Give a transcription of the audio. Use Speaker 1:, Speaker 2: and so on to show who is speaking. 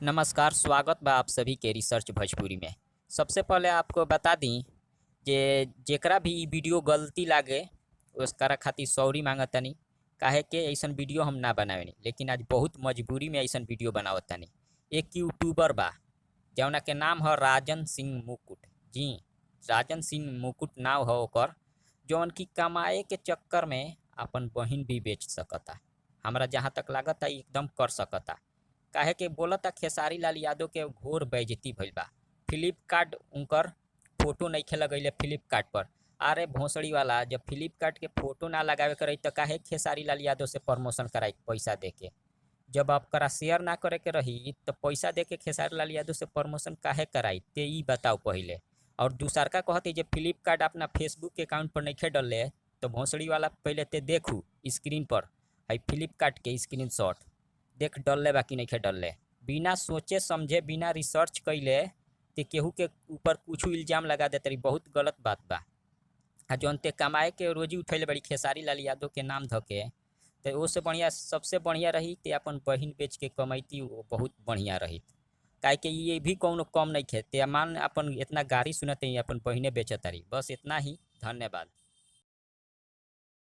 Speaker 1: नमस्कार, स्वागत बा आप सभी के रिसर्च भोजपुरी में। सबसे पहले आपको बता दी जे जेकरा भी इ वीडियो गलती लागे उसकरा खातिर सॉरी मांगतानी, काहे के अइसन वीडियो हम ना बनावेनी, लेकिन आज बहुत मजबूरी में अइसन वीडियो बनावतानी। एक यूट्यूबर बा जौना के नाम ह राजन सिंह मुकुट जी। राजन सिंह मुकुट नाव ह ओकर, जौन की कमाए के चक्कर में अपन बहिन भी बेच सकता। हमरा जहाँ तक लागता एकदम कर सकता, काहे के बोलता खेसारी लाल यादव के घोर बेइज्जती भइल बा। फ्लिपकार्ट उनकर फोटो नइखे लगइले फ्लिपकार्ट पर। अरे भोसड़ी वाला, जब फ्लिपकार्ट के फोटो ना लगावे के रही त काहे खेसारी लाल यादव से प्रमोशन कराई पैसा देके? जब आपकरा शेयर ना करे के रही त पैसा देके खेसारी लाल यादव से प्रमोशन काहे कराई, ते ई बताओ पहिले। और दूसरका कहती जे फ्लिपकार्ट अपना फेसबुक के अकाउंट पर नइखे डलले, तो भोसड़ी वाला पहिले ते देखू स्क्रीन पर हई फ्लिपकार्ट के स्क्रीनशॉट देख डलले बा कि नइखे डलले। बिना सोचे समझे, बिना रिसर्च कइले ते केहू के ऊपर कुछ इल्जाम लगा देते रही, बहुत गलत बात बा। आ जौन ते कमाए के रोजी उठैले बड़ी खेसारी लाल यादव के नाम धके, ते ओसे बढ़िया, सबसे बढ़िया रही ते अपन बहिन बेच के कमैती, वो बहुत बढ़िया रही। काहे के ये भी कौनो कम नइखे, ते मान अपन इतना गारी सुनते ही अपन बहिने बेचतारी। बस इतना ही, धन्यवाद।